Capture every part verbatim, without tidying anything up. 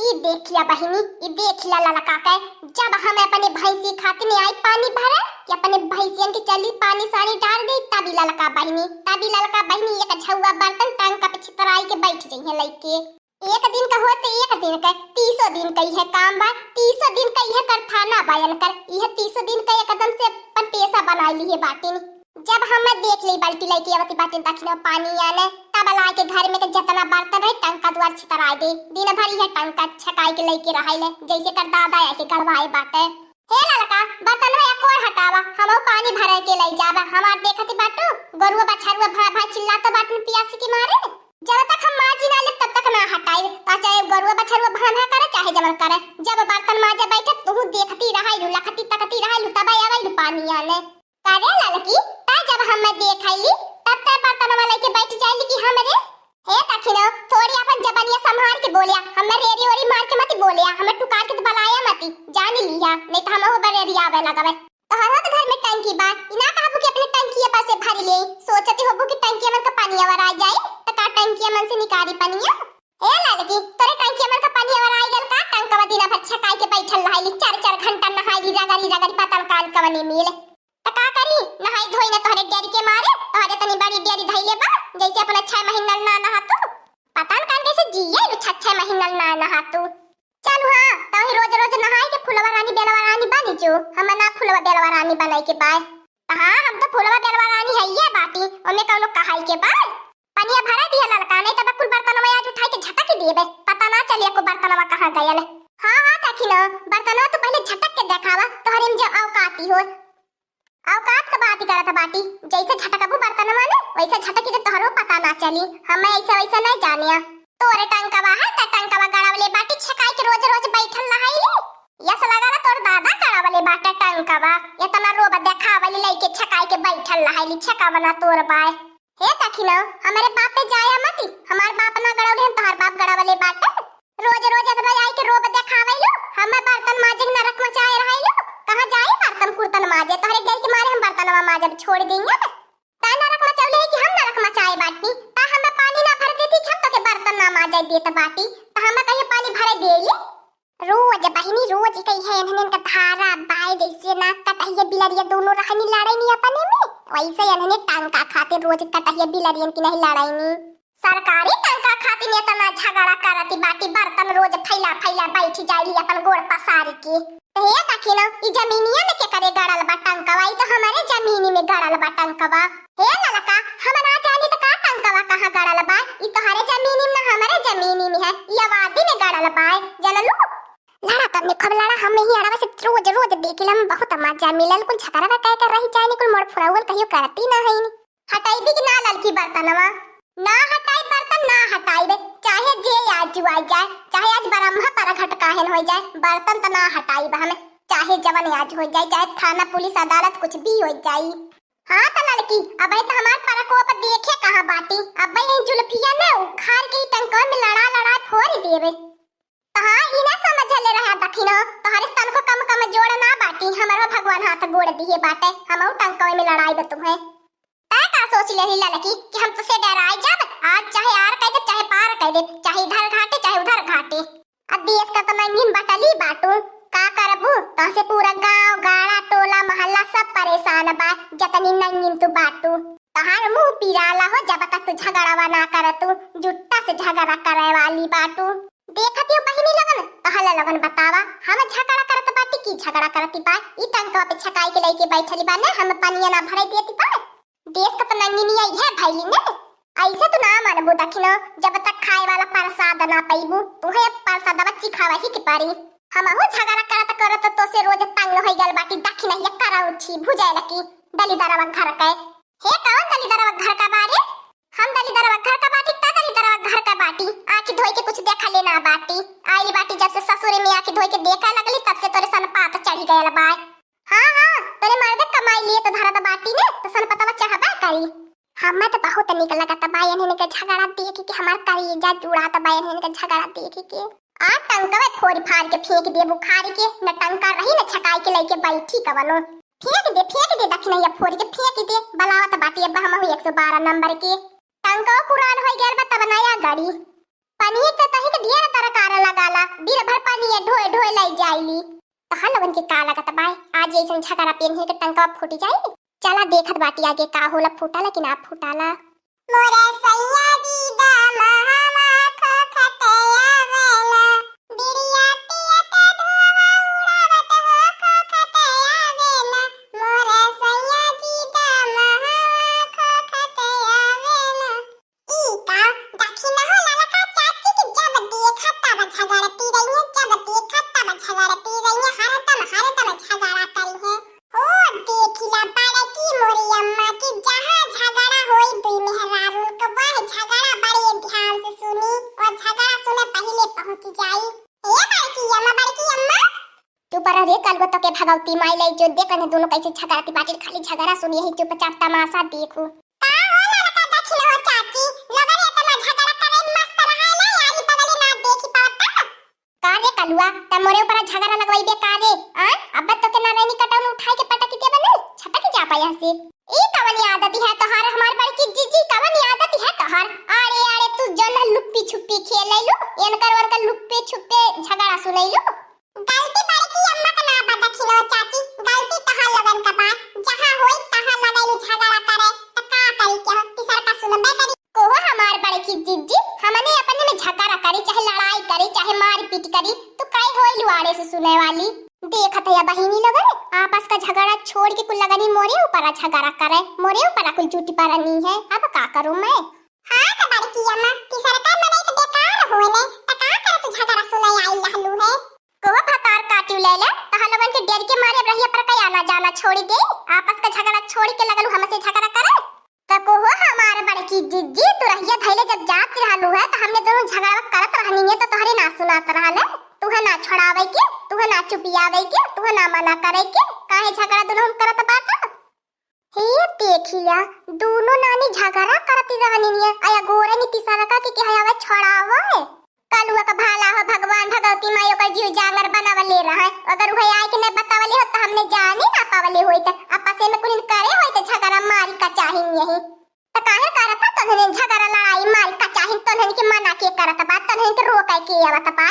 ई देखिया बहिनी, ई देखिया ललका के, जब हम अपने भैंसी खातिर आई पानी भरे, कि अपने भैंसियन के चली पानी सानी डार दे, तब ई ललका बहिनी, तब ई ललका बहिनी एक झौआ बर्तन टंका पे छितराई के बैठ जइहे लइके। एक दिन का होत एक दिन का, तीसो दिन का इहे काम बा, तीसो दिन का इहे करथाना बा इनकर, इहे तीसो दिन का एकदम से अपन पेशा बनाई लिहे बाटिन। जब हम देख ली बाल्टी लइके आवत बाटिन दखिनो पानी आने, तब ला के घर में के जतना बर्तन रहे टंका दुआर छितराई दे, दिन भर इहे टंका छकाई के लइके रहाइले, जैसे कर दादा आके गड़वाए बाटे। हे ललका, बर्तन है कोर हटावा, हमहू पानी भरे के लई जाबा, हमार देखत बाटू, गोरुआ बछरुआ भा भा चिल्लात बाटन पियास के मारे। जब तक हम माजी ना लेब, तब तक ना हटाई। तो चाहे गोरुआ बछरुआ भांधा करे, चाहे जवन करे, जब बर्तन माजे बैठे, तुहू देखती रहाइलू, लखती तकती रहाइलू, तब आवेलू पानी आने। करे ललकी, ता जब हम देखैली, तब ते बर्तनवा लेके बैठ जाइली कि हमरे। हे दखिनो, थोड़ी अपन जबनिया संभार के बोलिया, हमें रेरी ओरी मार के मत बोलिया, हमें टुकार के तो बलाया मती, जान लिया, नहीं तो हम वो बरेरिया आवे लगवे। तोहरो तो घर में टंकी बा, ई ना कहबू कि अपने टंकिए पर से भर ले। सोचती होबू कि टंकिया मन का पानी अवर आ जाई, त का टंकिया मन से निकारी पनिया? ए लड़की, तोरे टंकिया मन का पानी अवर आ गल का? टंकवा दिना भर छकाई के बैठल रहाइली, चार चार घंटा नहाइली, रगड़ी रगड़ी पता न कान कवनी मिल। त का करी, नहाई धोई ना तोहरे डेरी के मारे, तोहरे तनी बड़ी डेरी धइले बा, जैसे अपना छह महीना ना नहा तू। पता न कान कैसे जिए लो छह छह महीना ना नहा तू। चल हाँ, तही रोज रोज नहाई के फुलवा रानी बेलवा रानी बनी जो, हम ना फुलवा बेलवा रानी बनाई के बाय। हाँ, हम तो फुलवा बेलवा रानी है ये बाटी, ओमे कौनो कहाई के बाय। पनिया भरा दिया ललका, नहीं तब कुल बर्तनवा आज उठाई के झटक ही देबे, पता ना चलिए को बर्तनवा कहाँ गयल। हाँ हाँ, देखी ना, बर्तनवा तो पहले झटक के देखावा, तोहरे में जो औकाती हो। औकात का बात ही करत बाटी, जैसे झटकबू बर्तनवा ने, वैसे झटकी के तोहरो पता ना चली। हमें ऐसे वैसे नहीं जानिया। तोरे टंकवा है, त टंकवा गड़ावले बाटी, छकाई के रोज रोज बैठल रहाई। यस लगा ना तोर दादा गड़ावले बाटे टंकवा, इतना रोब देखावली लइके छकाई के बैठल रहाई, छकावना तोर बाय। हे दखिनो, हमरे बाप पे जाया मती, हमार बाप ना गड़ौले हन, तोहार बाप गड़ावले बाटे। रोज रोज अदबा आई के रोब देखावैलो, हमें बर्तन माजे के नरक मचाए रहैलो। कहाँ जाई बर्तन कुर्तन माजे, तोहरे डर के मारे हम बर्तनवा माजब छोड़ देंगे। ता नरक मचौले है कि हम नरक मचाए बाटी, ता हमें पानी ना भर देती कि हम तोके बर्तन ना माजे देत बाटी, ता हमें कहीं पानी भरे देली। रोज बहिनी, रोज कही है इन्हन का धारा बाय, जैसे ना कटहिया बिलरिया दोनों रहनी लड़े नी अपने में, वैसे इन्हन टंका खातिर रोज कटहिया बिलरियन की नहीं लड़ाई नी। सरकारी टंका खातिर इतना झगड़ा करती बाटी, बर्तन रोज फैला फैला बैठी जाइली अपन गोड़ पसार के। तो हे दखिनो, ई जमीनिया में के करे गड़ल बा टंकवा? ई तो हमारे जमीनी में गड़ल बा टंकवा। हे ललका, हम ना जानी तो का टंकवा कहाँ गड़ल बा? ई तोहरे जमीनी में ना हमारे जमीनी में है, ई आबादी में गड़ल बा, जनलू? लड़ा तब ने खूब लड़ा, हम ही अड़वा से रोज रोज देखिल, हम बहुत मजा मिलल, कुल झगड़ा कह कर रही जाए, कुल मोड़ फुरावल कहियो करती ना है। हटाइबी कि ना ललकी बर्तनवा? ना हटाई बर्तन, ना हटाई बे, चाहे जे आज जुआई जाए, चाहे आज ब्रह्मा परघट काहे न हो जाए, बर्तन त ना हटाई बे हमें, चाहे जवन आज हो जाए, चाहे थाना पुलिस अदालत कुछ भी हो जाई। हाँ त ललकी, अबे त हमार प्रकोप देखे कहाँ बाटी, अबे यही जुल्फिया ने उखाड़ के ही टंकवा में लड़ा लड़ा फोड़ देवे। त हाँ, ई ना समझले रहा दखिनो, तोहरे सन को कम कम जोड़ ना बाटी, हमरो भगवान हाथ गोड़ दिए बाटे, हमहू टंकवे में लड़ाई बे तुम्हें। तै का सोच लेही ललकी कि हम तुसे डराई जाब? आज चाहे आर कह देब, चाहे पार कह देब, चाहे इधर घाटे, चाहे उधर घाटे। अब देश का तो नंगिन बटली बाटू, का करबू? तोसे पूरा गांव, गाड़ा, टोला, मोहल्ला सब परेशान बा, जतनी नंगिन तू बाटू। तहार मुंह पिराला हो, जब तक तू झगड़ावा ना करतू, जुट्टा से झगड़ा करे वाली बाटू। देखत हो बहिनी लोगन, तहला लोगन बतावा, हम झगड़ा करत बाटी की झगड़ा करती बा? ई टंकवा पे छकाई के लइके बैठली बा ने, हम पनिया ना भरे देती बा। देश का तो नंगिनिया इहे भइली ने। ऐसे तू ना मानबू दखिनो, जब तक खाए वाला प्रसाद ना पइबू, तुहे प्रसादवा चिखावा ही के परी। हमहू झगड़ा करत करत तोसे रोज तंग होइ गल बाटी दखिनो, ये करौछी भुजाए लकी दलिदरवा घर के। हे कौन दलिदरवा घर का बारे? हम दलिदरवा घर का बाटी, ता दलिदरवा घर का बाटी। आँखी धोई के कुछ देखा लेना बाटी। आइली बाटी जब से ससुरे में आँखी धोई के देखा लगली, तब से तोरे सन पात चढ़ी गयल बाय। हाँ, हाँ, तोरे मर्दे कमाई लिए तो धरत बाटी ने, तो सन पतवा चढ़बा करी। हमें तो बहुत निक लगत बा इन्हन के झगड़ा देख के, हमार करेजा जुड़ात बा इन्हन के झगड़ा देख के। आ टंकवे फोड़ फाड़ के फेंक दे बुखारी के, न टंका रही न छकाई के लइके बैठी कवनो। फेंक दे, फेंक दे दखिनैया फोड़ के फेंक दे, बलावत बाटी अब हमहू एक सौ बारह नंबर के। टंकवा पुरान होइ गयल बा तब नया गड़ी। पनिये के तही के ढेर दरकार लगाला, बिन उनके का लगत बाय, आज ऐसन झगड़ा पेन्हे के टंकवा फूट जाई। चला देखत बाटी आगे का होला, फूटाला कि ना फूटाला। मोरे सैया जी दा महवा खोखत आवेला, बिड़िया पियत धुआं उड़ावत हो खोखत आवेला। मोरे सैया जी दा महवा खोखत आवेला। ई का दखिनहो ललका चाची की जब देखा तब झगड़ती रही है, जब देखा तब झगड़ती रही है, हरदम, हरदम झगड़ा करी है। ओ देखिला बड़की मोरी अम्मा की जहाँ झगड़ा होई दुई मेहरारू के, वह झगड़ा बड़े ध्यान से सुनी, और झगड़ा सुने पहिले पहुँच जाई। ए बड़की अम्मा, बड़की अम्मा। चुप रह रे कलुआ, तोके भगवती माई लाई जो देख रहे दोनों कैसे झगड़ती बाटिन, खाली झगड़ा सुनी यही चुपचाप तमाशा देखू। का होला ललका दखिनहो चाची, लोगन एतना झगड़ा करे मस्त रहा ले, आली बगली ना देखी पावता। का रे कलुआ, त मोरे ऊपर झगड़ा लगवाइबे का रे? आ? अब्बे तोके नारायणी कटौन उठाई के पटक देबे नहीं, छटक जा पा यहाँ से। ई कवन आदत है तोहार, हमार बड़की जीजी, कवन आदत है तोहार? अरे, अरे, तू जौन लुप्पी छुप्पी खेलैलू, एनकर ओनकर लुप्पे छुप्पे झगड़ा सुनैलू। गलती बड़की अम्मा का ना बा दखिनहो चाची, गलती तोहार लोगन का बा। जहाँ होई तहाँ लगैलू झगड़ा करे, त का करी के हो, तीसर का सुनबे करी। कहो हमार बड़की जिज्जी, हमने अपने में झगड़ा करी, चाहे लड़ाई करी, चाहे मारपीट करी, तो काहे होई लुआरे से सुने वाली? देखत है बहिनी लोगन, आपस का झगड़ा छोड़ के कुल लगनी मोरे ऊपर झगड़ा करे, मोरे ऊपर कुल जुटी परनी है। अब का करूँ मैं? हाँ तो बड़की अम्मा, तीसरका मनई तो बेकार होले, त का करत झगड़ा सुने आई लहलू है? कहो भतार काटियो लैला, तहा लोगन के डर के मारे अब रहिया पर कई आना जाना छोड़ी दे, आपस का झगड़ा छोड़ी के लगलू हमसे झगड़ा करे। त कहो हमार बड़की जिज्जी, तू रहिया धैले जब जात रहलू है, त हमने दोनों झगड़ा करत रहनी है, त तोहरे ना सुनात रहल है, तुहे ना छोड़ावे के, तुहे ना चुपियावे के, तुहे ना मना करे के, काहे झगड़ा दुनों करत बाटा? हे देखिया, दोनों नानी झगड़ा करती रहनी है, आया गोरे नी तीसरका के, के हयावे छोड़ावे। कलुआ का भाला हो भगवान, भगवती माई ओकर जीव जांगर बनावले रहे। अगर उहे आए के नहीं बतावले हो त हमने जाने ना पावले होइत। आपसे में कुलिन करे होइत झगड़ा मारी का चाहिन यही। त काहे करत ह तोहने झगड़ा लड़ाई मारी का चाहिन? तोहने के मना के करत बा, तोहने के रोके के आवत बा?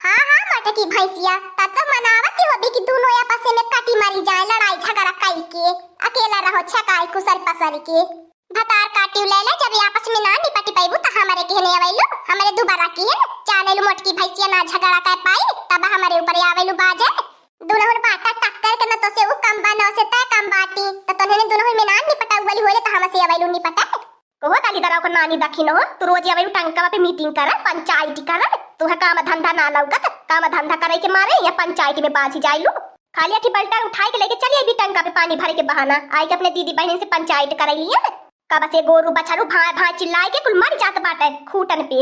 हाँ, हाँ, मोटकी भैंसिया, त तो मनावत ही होबी कि दोनों आपस में कटी मारी जाए, लड़ाई झगड़ा कई के, अकेला रहो छकाई कुसर पसर के। भतार काटियो लैला, जब आपस में ना निपटी पैबू त हमरे कहने अवैलू, हमरे दुबारा की है, जानेलू मोटकी भैंसिया ना झगड़ा कर पाई, तब हमरे ऊपर आवैलू बाजे। दुनहुन बाटा टक्कर के न तो से उ कम बा, न से तय कम बाटी, त तोहने दुनहुन में ना निपटाऊ वाली होले त हमसे अवैलू निपटे। कहो ताली दराव का नानी दखिन हो, तू रोज अवैलू टंकवा पे मीटिंग करे, पंचायती करे, तुहे काम धंधा ना लौकत, काम धंधा करे के मारे या पंचायती में बाझी जाइलू। खाली अठी बल्टा उठाए के लेके चली अइबी टंका पे पानी भरे के बहाना, आई के अपने दीदी बहन से पंचायत करे लिया। कब से गोरू बछरू भाई भाई चिल्लाए के कुल मर जात बाटे खूटन पे।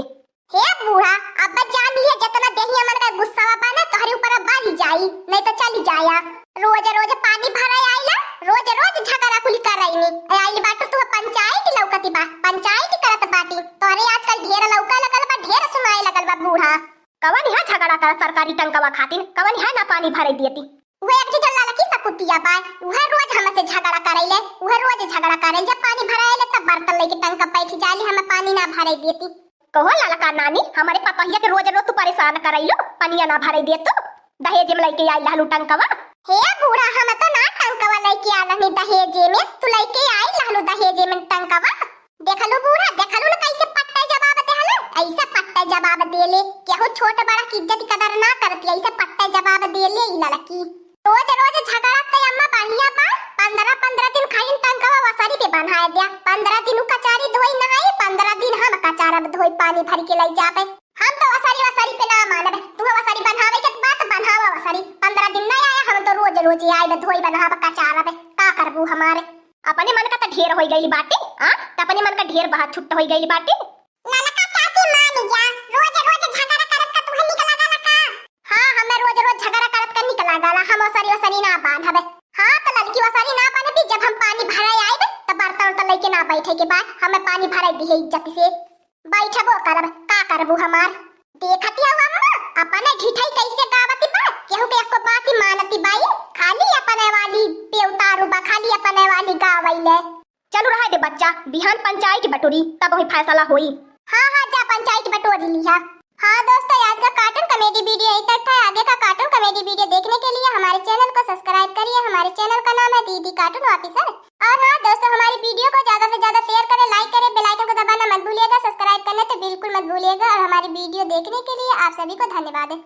हे बूढ़ा, अब जान लिहे जतना देहिया मन का गुस्सावा बा ना तोहरे ऊपर अब बारी जाई, नहीं तो चली जाया। रोज रोज पानी भरे आइला, रोज रोज झगड़ा कुल करैनी। आइल बाटू तू पंचायत लौकती बा, पंचायत करत बाटी। तोहरे आजकल ढेर लौका लगल बा, ढेर सुनाए लगल बा बूढ़ा। कवन है झगड़ा करत सरकारी टंकवा खातिर, कवन है ना पानी भरे दियती। उहे एक ठे ललकी सकुतिया बा, उहे रोज हमसे झगड़ा करैले, उहे रोज झगड़ा करे, जब पानी भराएले तब बर्तन लेके टंका बैठ जाली, हमें पानी ना भरे देती। कहो ललका नानी, हमरे पतोहिया के रोज रोज तू परेशान करैलू, पनिया ना भरे देतू, दहेज में लेके आई लहलू टंकवा। हे बूढ़ा, हम तो ना टंकवा लेके आलनी दहेज में, तू लेके आई लहलू दहेज में टंकवा। देखलू बूढ़ा, देखलू न कैसे पट्टे जवाब देहले, ऐसे पट्टे जवाब देले, केहू छोट बड़ा की इज्जत कदर ना करती, ऐसे पट्टे जवाब देले ई लड़की। रोज रोज झगड़ा ते अम्मा बढ़िया बा, पन्द्रह पन्द्रह दिन खाइन टंकवा वसरी पे बन्हाए द्या, पन्द्रह दिन उ कचारी धोई नहाई, पन्द्रह दिन हम कचारब धोई पानी भर के लई जाबे। हम तो वसरी वसरी पे ना मानबे, तुहे वसरी बन्हावे के बात बन्हावा वसरी, पन्द्रह दिन ना आया हम तो रोज रोज आइबे धोई बन्हाब कचारबे, का करबू हमारे? अपने मन का त ढेर होई गइल बाटे, आ? त अपने मन का ढेर बहुत छुट्ट होई गइल बाटे। ललका चाची मान जा, रोज रोज झगड़ा करत का तुहे निक लागला का? हाँ, हमें रोज रोज झगड़ा करत का निक लागला, हम ओसरी ओसरी ना बांधबे। हाँ, त ललकी ओसरी ना बांधबी, जब हम पानी भरे आइबे, त बर्तन उर्तन लेके ना बैठे के बा, हमें पानी भरे दिहे इज्जत से। बैठबो करब, का करबू हमार? देखती हऊ अम्मा, अपने ढिठाई कैसे गावती बा, केहू के एको बात ही मानती बाई, खाली अपने वाली पे उतारू बा, खाली अपने वाली गावैले। चलू रहे दे बच्चा, बिहान पंचायत बटोरी, तब वही फैसला होई। हाँ, हाँ, जा पंचायत बटोरी लिहा। हाँ दोस्तों, आज का cartoon comedy video यहीं तक था। आगे का cartoon कॉमेडी वीडियो देखने के लिए हमारे चैनल को सब्सक्राइब करिए। हमारे चैनल का नाम है दीदी कार्टून ऑफिसर। और हाँ दोस्तों, हमारी वीडियो को ज्यादा से ज्यादा शेयर करें, लाइक करें, बेल आइकन को दबाना मत भूलिएगा, सब्सक्राइब करना तो बिल्कुल मत भूलिएगा। और हमारी वीडियो देखने के लिए आप सभी को धन्यवाद।